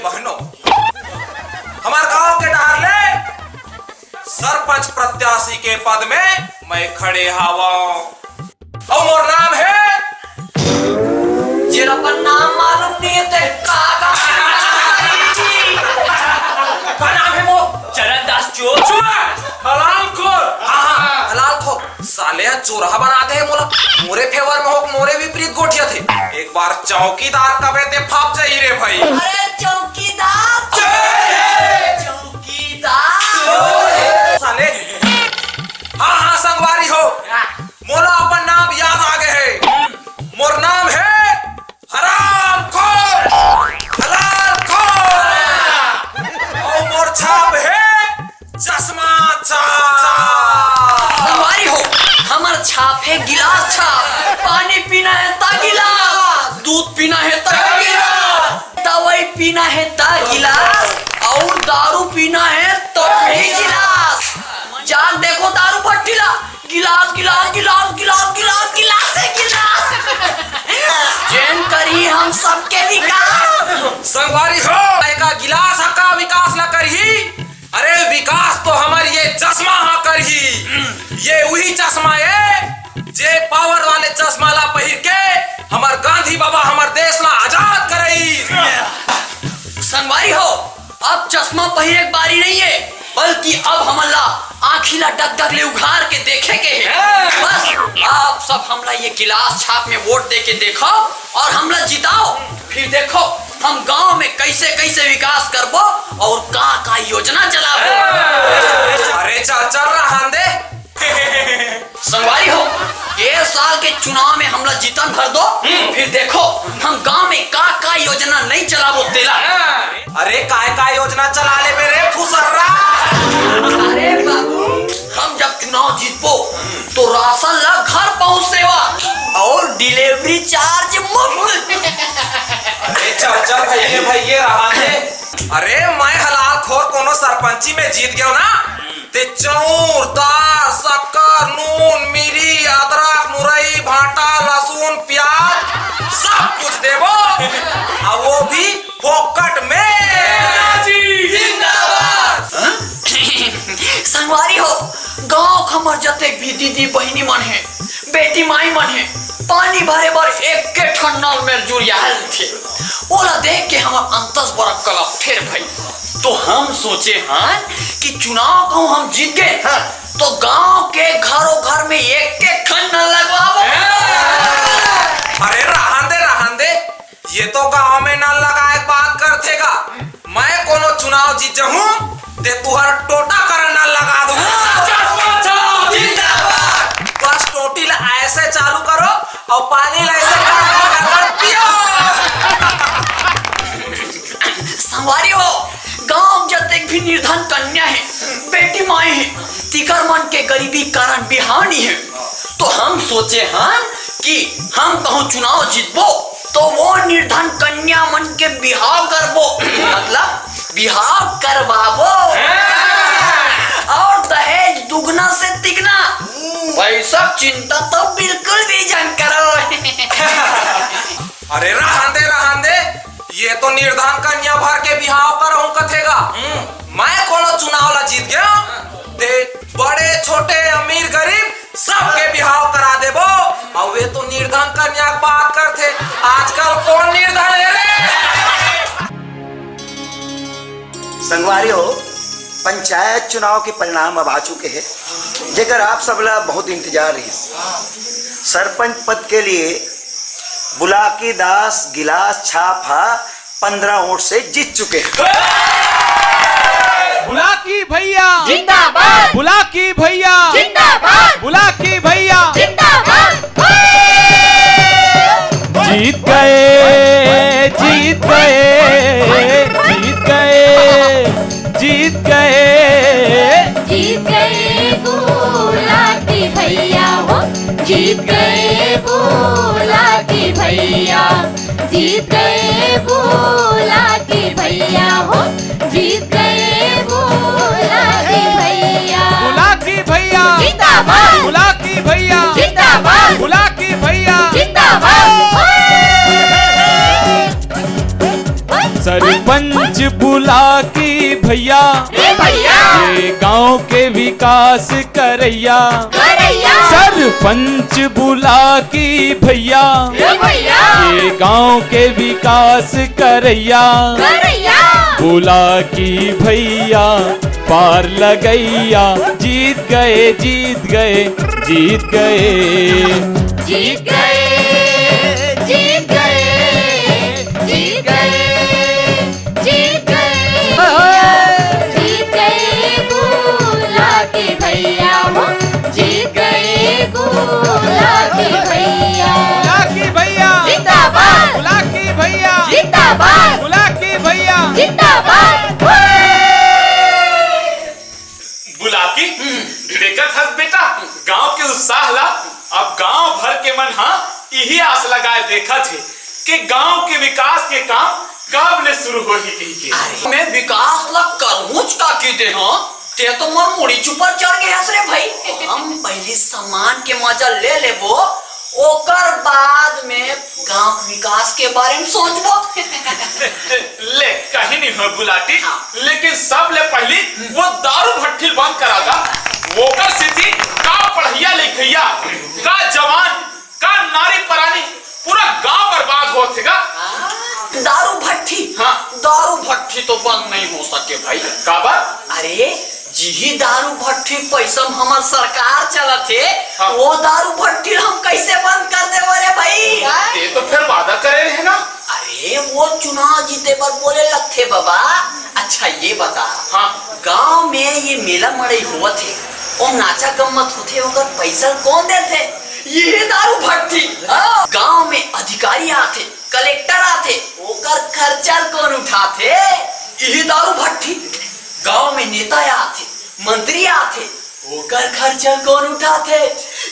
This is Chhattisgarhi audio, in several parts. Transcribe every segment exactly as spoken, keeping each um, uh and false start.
बहनों, हमर गांव के डहर ले सरपंच प्रत्याशी के पद में मैं खड़े हावंव। अउ मोर नाम हे, जेला अपन नाम मालूम नहीं हे, ते का, का, का नाम हे मोर? चरणदास चोर। चुप! हलालखोर। हाँ, हाँ, हलालखोर। साले ह चोरहा बना दे हे मोला। मोरे फेवर में होके मोरे विपरीत गोठियाथे। एक बार चौकीदार कबे ते फंस जाही रे भाई। अरे चौकीदार। चोर हे। चौकीदार। चोर हे। साले। हाँ, हाँ, संगवारी हो। मोला अपन नाम याद आ गे हे। मोर नाम हे हरामखोर, हलालखोर। अउ मोर छाप हे चश्मा छाप। संगवारी हो, हमर छाप हे गिलास छाप। पानी पीना हे त गिलास, दूध पीना हे त गिलास, दवाई पीना हे त गिलास, अउ दारू पीना हे त भी गिलास। जाके देखो दारू भट्टी ला, गिलास, गिलास, गिलास, गिलास, गिलास, गिलास हे गिलास। जेन करही हम सबके विकास। संगवारी हो, एका गिलास ह का विकास ला करही? अरे विकास तो हमर ये चश्मा ह करही। ये उही चश्मा ए, जे पावर वाले चश्मा ला पहिर के हमर गांधी बाबा हमर देश ला आजाद करई। संगवारी हो, अब चश्मा पहिरे के बारी नहीं हे, बल्कि अब हमन ला आँखी ला डगडग ले उघार के देखे के हे। हाँ। बस, आप सब हमला ये गिलास छाप में वोट दे के देखो अउ हमला जिताओ। फिर देखो, हम गांव में कैसे कैसे विकास करबो अउ का का योजना चलाबो। अरे चल, चल रहन दे। संगवारी हो, ए साल के चुनाव में हमला जीतन भर दो, हम्म। फिर देखो हम गांव में का का योजना नई चलाबो तेला। अरे काय काय योजना चला लेबे रे फुसर्रा? अरे बाबू, हम जब चुनाव जीतबो तो राशन ला घर पहुंच सेवा अउ delivery charge मुफ्त। अरे चल चल भइया भइया रहन दे। अरे मैं हलालखोर कोनो सरपंची में जीत गेंव ना, ते चाउर, दार, शक्कर, नून, मिरी, अदरक, मुरई, भांटा, लहसुन, प्याज सब कुछ देबो, अउ वो भी फोकट में। जिंदाबाद। संगवारी हो, गांव के हमर जतेक भी दीदी बहिनी मन हे, बेटी माई मन हे, पानी भरे बर एके ठन नल मेर जुरियाए रहिथे। ओला देख के हमर अंतस बरक कलपथे रे भई। तो हम सोचे हन कि चुनाव कहूं हम जीत गए, हाँ। तो गांव के घरों घर में एके ठन नल लगवाबो। अरे रहन दे, रहन दे, ये तो गांव में नल लगाए के बात करथे गा। मैं कोनो चुनाव जीत जहूं, ते तुहर टोटा कर नल लगा दूं। जिंदाबाद। बस टोटी ला ऐसे चालू करो अउ पानी ला ऐसे कर, कर, कर पियो। संगवारी हो, गांव जतेक भी निर्धन कन्या हे, बेटी माई हे, तिकर मन के गरीबी कारण बिहाव नइ हे। तो हम सोचे हन कि हम कहूं चुनाव जीतबो, तो वो निर्धन कन्या मन के बिहाव करबो, मतलब बिहाव करवाबो। अउ दहेज दुगना से तिगना, पैसा चिंता तो बिल्कुल भी झन करो। अरे रहन दे, रहन दे, ये तो निर्धन कन्या भर के बिहाव करहूं कथे गा। हम्म। मैं कोनो चुनाव ला जीत गेंव, ते बड़े छोटे अमीर गरीब सबके बिहाव करा देबो। अउ ये तो निर्धन कन्या के बात करथे, आजकल कोन निर्धन हे रे? संगवारी हो, पंचायत चुनाव के परिणाम अब आ चुके हे, जेकर आप सब ला बहुत इंतजार रहिस। सरपंच पद के लिए बुलाकी दास गिलास छाप हा पंद्रह वोट से जीत चुके हे। बुलाकी भैया जिंदाबाद। बुलाकी भैया जिंदाबाद। बुलाकी भैया जिंदाबाद। जीत गए, जीत गए, जीत गए, जीत गए। जीत गए बुलाकी भैया हो, जीत गए बुलाकी भैया, जीत गए बुलाकी भैया हो, जीत गए बुलाकी भैया। बुलाकी भैया जिंदाबाद। बुलाकी भैया जिंदाबाद। बुलाकी भैया जिंदाबाद। ओए! ओए! ओए! सरपंच बुलाकी भैया, ए भैया। ये गांव के विकास करैया। करैया। सरपंच बुलाकी भैया, ए भैया। ये गांव के विकास करैया। करैया। बुलाकी भैया, पार लगैया, जीत गए, जीत गए, जीत गए। जीत गए, जीत गए, जीत गए, जीत गए। जीत गए बुलाकी भैया हो, जीत गए बुलाकी भैया। बुलाकी भैया जिंदाबाद। बुलाकी भैया जिंदाबाद। बुलाकी भैया जिंदाबाद। बुलाकी, देखत हस बेटा, गांव के उत्साह ला। अब गांव भर के मन ह इही आस लगाए देखत हे कि गांव के विकास के काम कब ले शुरू होही कहि के। अरे, मैं विकास ला करहूंच का कहि दे हंव, ते तो मोर मुड़ी चुपर चढ़ गे हस रे भाई। हम पहिली सम्मान के मजा ले लेबो, ओकर बाद में गांव के विकास के बारे में सोचबो। ले, कहीं नहीं हो बुलाकी, हाँ। लेकिन सबले पहिली वो दारू भट्ठी ल बंद करा दा। ओकर सेती का पढ़इया लिखइया, का जवान, का नारी परानी, पूरा गांव बर्बाद होत हे गा। हाँ, दारू भट्ठी। हाँ। दारू भट्ठी तो बंद नहीं हो सके भाई। काबर? अरे, जिही दारू भट्ठी पैसा म हमर सरकार चलत हे, हाँ। वो दारू भट्ठी ल हम कैसे बंद कर देबो रे भाई? ते तो फिर वादा करे रहे ना। अरे, वो चुनाव जीते बर बोले लगथे बाबा। अच्छा, ये बता, हाँ। गांव में ये मेला मड़ई होवत हे, ओ नाचा गम्मत होथे, ओकर पैसा कौन देथे? ये दारू भट्ठी। हाँ। गांव में अधिकारी आथे, कलेक्टर आथे, ओकर खर्चा कौन उठाथे? इही दारू भट्ठी। गांव में नेता आथे, मंत्री आथे, ओकर खर्चा कौन उठाथे?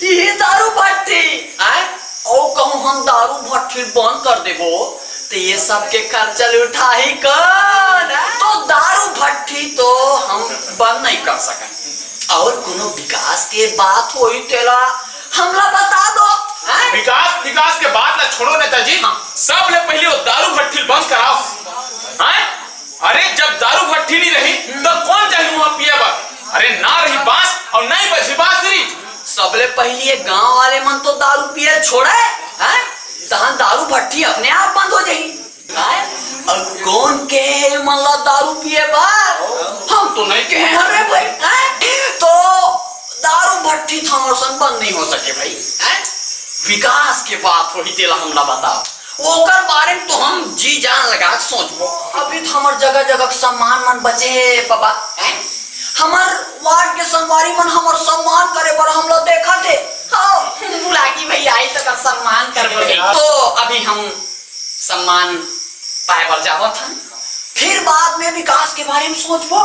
इही दारू भट्ठी। आय? अउ कहूं हम दारू भट्ठी बंद कर देबो, तो ये सब के खर्चा उठाही कौन? तो दारू भट्ठी तो हम बंद नहीं कर सकन। और कोनो विकास के बात होई तेला हमला बता दो। हैं? विकास, विकास के बात ला छोड़ो नेताजी, हाँ। सबले पहले वो दारू भट्ठी बंद कराओ। हैं? अरे, जब दारू भट्ठी नहीं रही, तो कौन जाही वहां पिए बर? अरे, ना रही बांस और ना ही बजी बांसुरी। सबले पहले ये गांव वाले मन तो दारू पिए छोड़े, हैं? तहां दारू भट्ठी अपने आप बंद हो जाही। हैं? अउ कौन कहे हे मन ला दारू पिए बर? हम तो नहीं कहे हन रे भाई, हैं? तो दारू भट्ठी तो हमर संग बंद नहीं हो सके भाई, हैं? विकास के बात होही तेला हमला बताओ, ओकर बारे में तो हम जी जान लगा के सोचबो। अभी तो हमर जगह जगह के सम्मान मन बचे हे बाबा, हैं? हमर वार्ड के संगवारी मन हमर सम्मान करे बर हमला देखत हे। हाँ, बुलाकी भैया आई तो कर सम्मान करबो। तो अभी हम सम्मान पाए बर जावत हन, फिर बाद में विकास के बारे में सोचबो।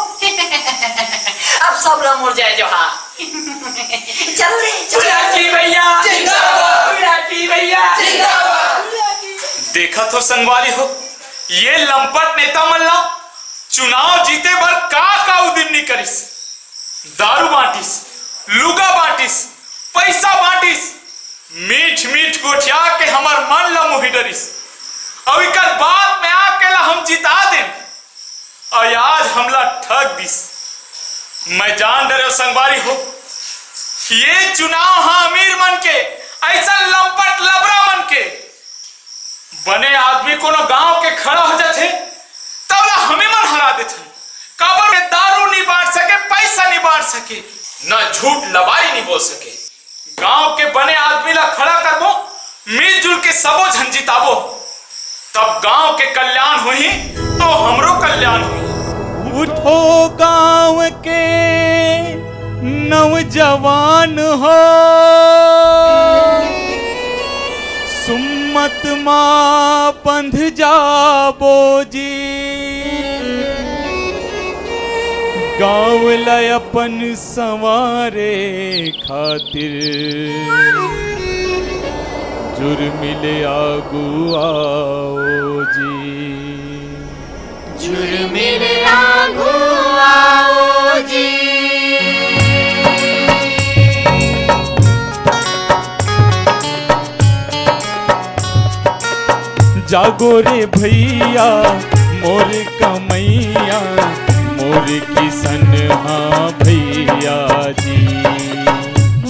अब सब ला मोर जय जोहार। चलो रे, चलो। बुलाकी भैया जिंदाबाद। बुलाकी भैया जिंदाबाद। देखत हो संगवारी हो, ये लंपट नेता मन ला चुनाव जीते बर का का उदिम नी करिस। दारू बांटिस, लुगा बांटिस, पैसा बांटिस, मीठ मीठ गोठिया के हमर मन ला मोही डरिस। अउ इकर बाद में आके ला हम जिता देन, अउ आज हमला ठग दिस। मैं जान डरेव संगवारी हो, ये चुनाव हा अमीर मन के, ऐसा लंपट लबरा मन के। बने आदमी कोनो गांव के खड़ा हो जाथे, तब ला हमी मन हरा देथन। काबर के दारू नी बांट सके, पैसा नी बांट सके, न झूठ लबारी नी बोल सके। गांव के बने आदमी ला खड़ा करबो, मिलजुल के सबो झन जिताबो, तब गांव के कल्याण होही तो हमरो कल्याण होही। उठो गांव के नौजवान हो, सुम्मत मा बंध जाबो जी। गांव ला अपन संवारे खातिर जुर्मिल आगू आओ जी। जुर्मिल आगू आओ जी। जागो रे भैया, मोर कमैया, मोर किसनहा भैया जी।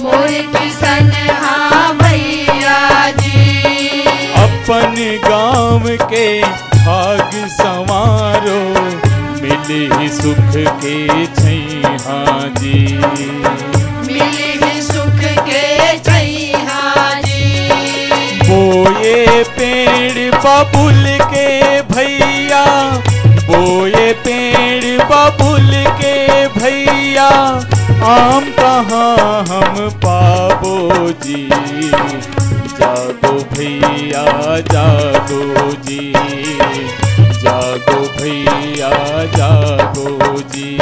मोर किसनहा भैया जी। अपन गाँव के भाग संवारो, मिलही सुख के छैहा जी। मिलही सुख के छैहा जी। बोए पेड़ बबुल के भैया, बोए पेड़ बबुल के भैया, आम कहाँ हम पाबो जी। जागो भैया जागो जी, जागो भैया जागो जी।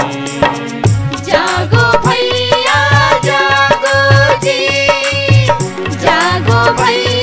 जागो भैया जागो जी, जागो भैया